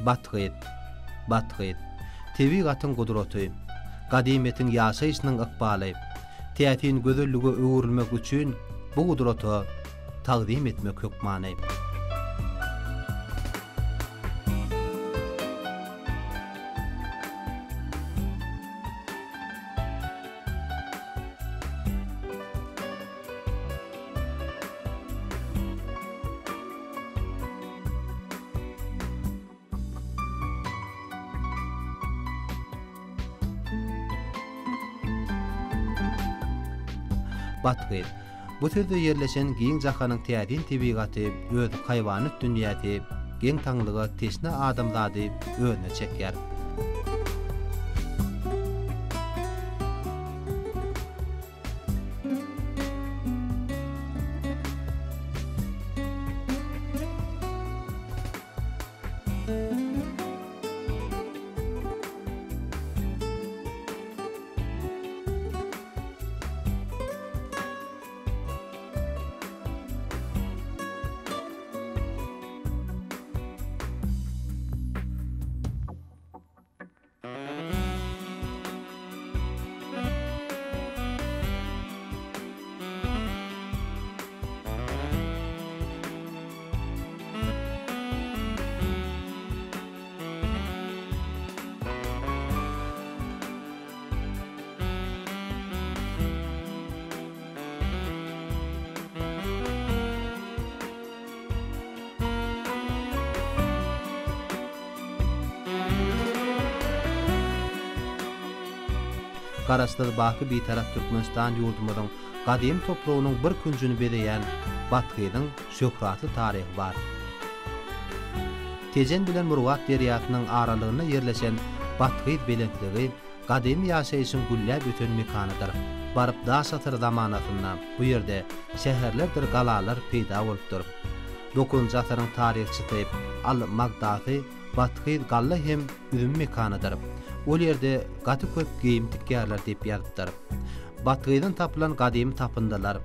Bathyz. Bathyz. Tebigatyň gudraty. Gadymyýetiň ýaşaýşynyň ykbaly. Täsin gözellige öwrülmek üçin bu gudrata tagzym etmek hökmany. Bathyz. Bu sözde ýerleşen giň jahanyň täsin tebigaty öz haýwanat dünýäsi, geň-taňlyga teşne adamzady özüne çekýär. Garaşsyz baky Bitarap Türkmenistan ýurdumyzyň gadymy topragynyň bir künjüni bezeýän Bathyzyň şöhratly taryhy bar. Tejen bilen Murgap derýasynyň aralygynda ýerleşen Bathyz belentligi gadymy ýaşaýşyň gülläp ösen mekanydyr. Baryp daş asyr zamanasynda bu ýerde şäherlerdir galalar peýda bolupdyr. Dokuzynjy asyryň taryhçysy Al-Magdasy Bathyz galla hem üzüm mekanydyr. Ol ýerde gaty köp geýim tikýärler diýip ýazypdyr. Bathyzdan tapylan gadymy tapyndylar,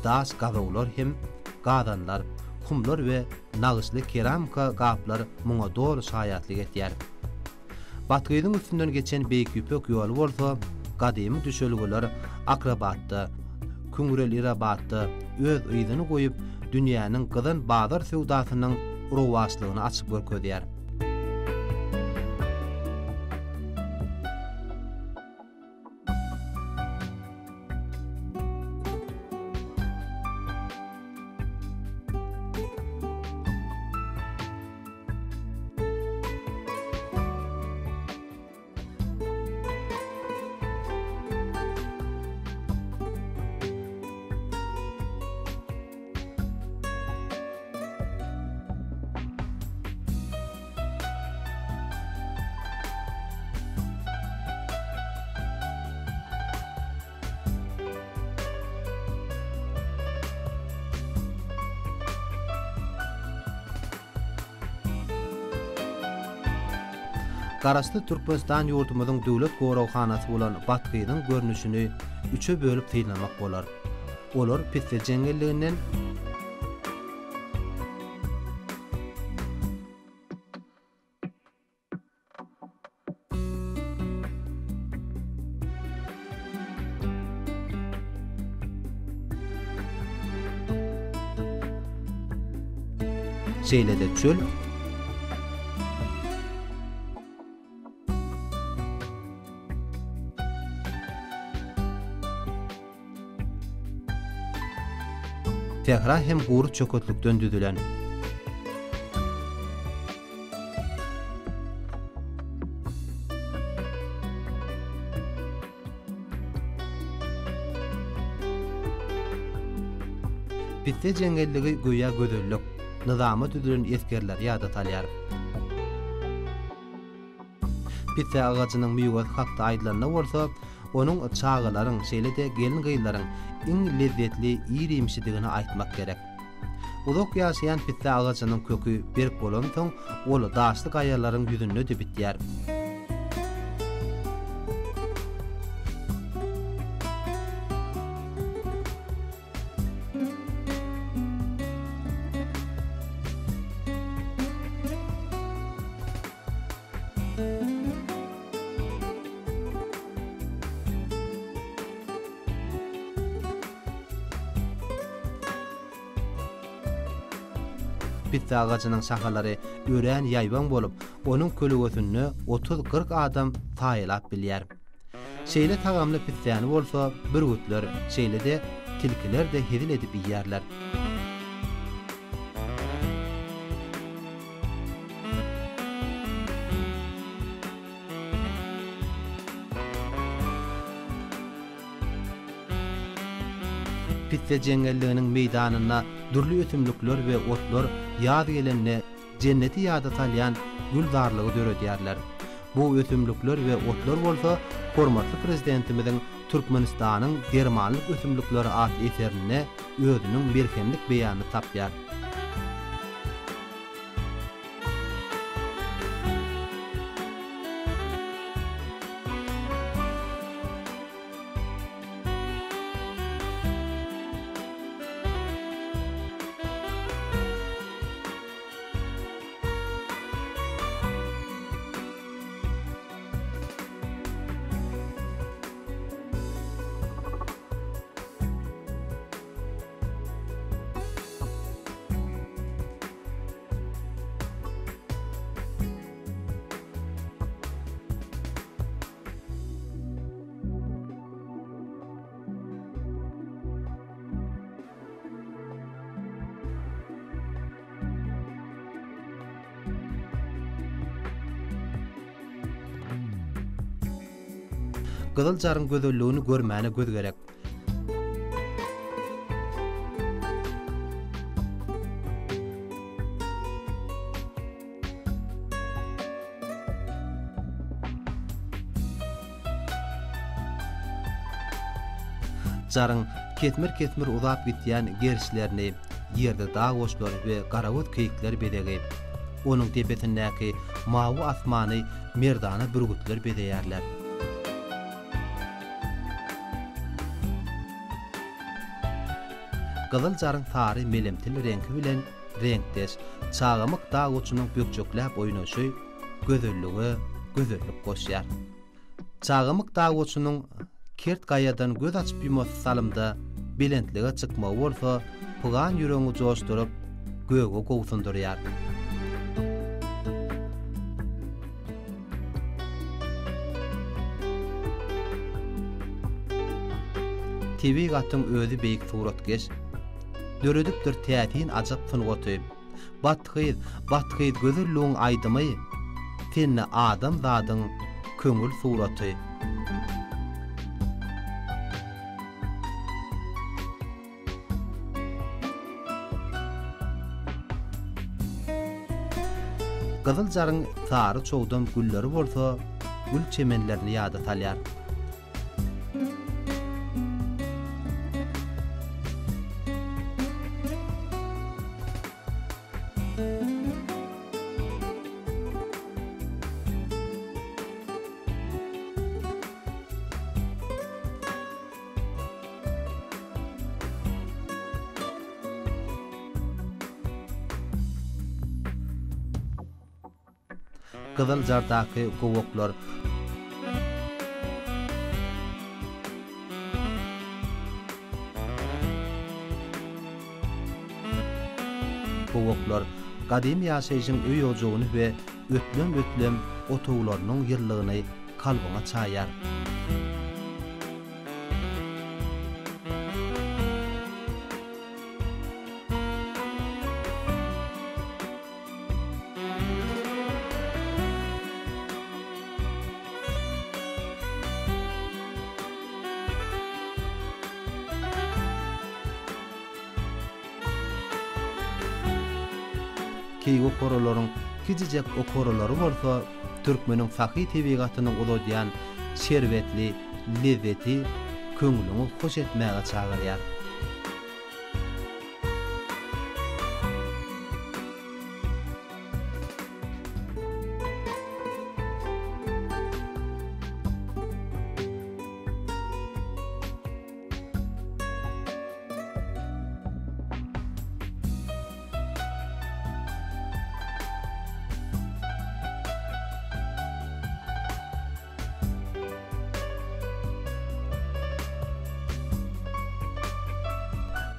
daş gazawlar hem gazanlar, humlar we nagyşly keramika gaplar muňa doly şaýatlyk etýär. Bathyzyň üstünden geçen Beýik Ýüpek ýoly bolsa gadymy düşelgeler Akrabatda, Küňrelirabatda öz yzyny goýup, dünýäniň gyzan bazar söwdasynyň rowaçlygyny açyp görkezýär. Garaşsyz Türkmenistan ýurdumyzyň döwlet goraghanasy bolan Bathyzyň görnüşini üçe bölüp synlamak bolar. Olar pisse jeňňelliginden, Şeýle-de çöl Sähra hem gury çöketlikden düzülen. Pisse jeňňelligi göýä gözellik, nyzama düzülen esgerleri ýada salýar. Pisse agajynyň miwesi hakda aýdylanda bolsa, onuň çagalaryň, şeýle-de gelin-gyzlaryň iň lezzetli ir-iýmişidigini aýtmak gerek. Uzak ýaşaýan pisse agajynyň köki berk bolansoň, ol daşly gaýalaryň ýüzünde-de bitýär. Pisse agajynyň şahalary örän ýaýbaň bolup, onuň kölegesinde otuz-kyrk adam saýalap bilýär. Şeýle tagamly pissäni bolsa bürgütler, şeýle-de tilkiler-de hezil edip iýýärler. Pisse jeňňelliginiň meýdanynda dürli ösümlikler we otlar ýaz gelende jenneti ýada salýan gülzarlygy döredýärler. Bu ösümlikler we otlar bolsa hormatly Prezidentimiziň Türkmenistanyň dermanlyk ösümlikleri atly eserinde özüniň melhemlik beýanyny tapýar. Gyzyl jaryň gözelligini görmäne göz gerek. Jaryň kesmir-kesmir uzap gidýän gerişlerini ýerde dag goçlary we garagöz keýikler bezegi, onuň depesindäki mawy asmany merdana bürgütler bezeýärler. Gyzyl jaryň sary melemtil reňki bilen reňkdeş çagamyk dag goçunyň bökjekläp oýnaşy gözellige gözellik goşýar. Çagamyk dag goçunyň kert gaýadan göz açyp-ýumasy salymda belentlige çykmagy bolsa pygan ýüregiňi joşduryp, göge gowsundyrýar. Tebigatyň özi beýik suratkeş, Döredipdir täsin ajap sungaty. Bathyz, Bathyz gözelligiň aýdymy, Sende adamzadyň köňül suraty. Gyzyl jaryň sary çogdam gülleri bolsa gül çemenlerini ýada salýar. Gyzyljardaky gowaklar. Gowaklar gadymy ýaşaýşyň öý-ojagyny we ötlem-ötlem otaglarynyň ýyllygyny kalbyňa çaýar. Keýik okaralaryň kiçijek okaralary bolsa türkmeniň sahy tebigatynyň uzadýan şerbetli lezzeti köňlüňi hoş etmäge çagyrýar.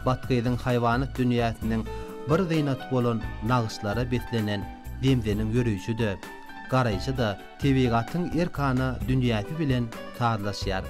Bathyzyň haýwanat dünýäsiniň. bir zynaty bolan nagyşlara beslenen zemzeniň ýöreýşi-de, garaýşy-da tebigatyň erkana dünýäsi bilen sazlaşýar.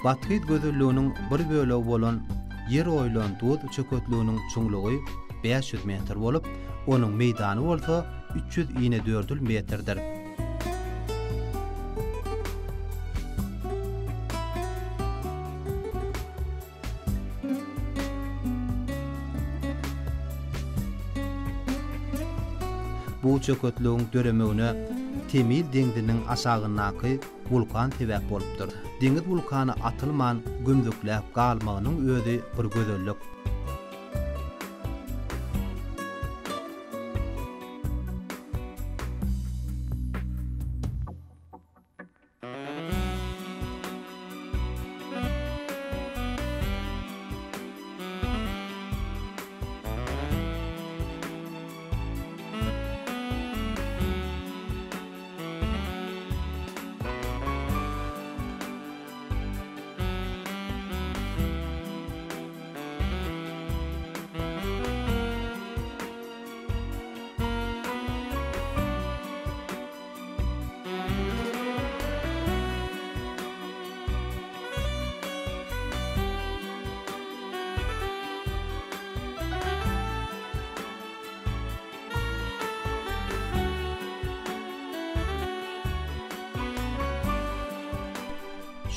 Bathyz gözelliginiň bir bölegi bolan ýer oýulan duz çöketliginiň çuňlugy 500 metr bolup, onuň meýdany bolsa 300 inedördül metrdir. Bu çöketligiň döremegine Temil deňziniň aşagyndaky wulkan sebäp bolupdyr. Deňiz wulkany atylman gömzükläp galmagynyň özi bir gözellik.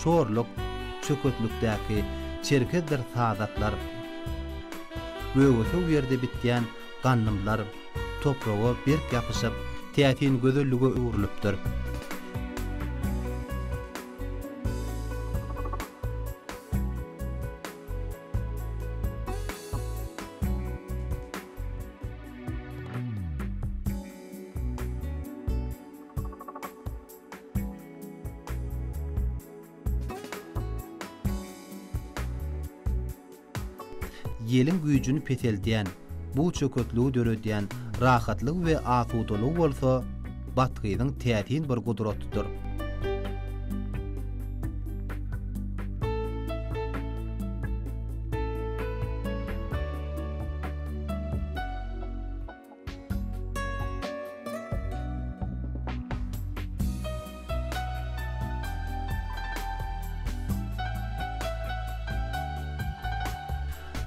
Şorluk çöketlikdäki çerkezdir sazaklar, gögesow ýerde bitýän gandymlar topraga berk ýapyşyp, täsin gözellige öwrülipdir. Ýeliň güýjüni peseldýän, bu çöketligi döredýän rahatlygy we asudalygy bolsa Bathyzyň täsin bir gudratydyr.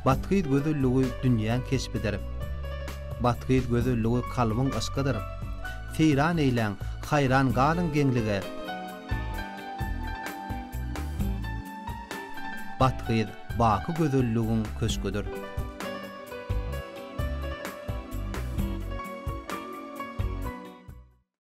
Bathyz gözelligi dünýäň keşbidir. Bathyz gözelligi kalbyň yşkydyr. Seýran eýläň, haýran galyň geňlige. Bathyz baky gözelligiň köşgüdir.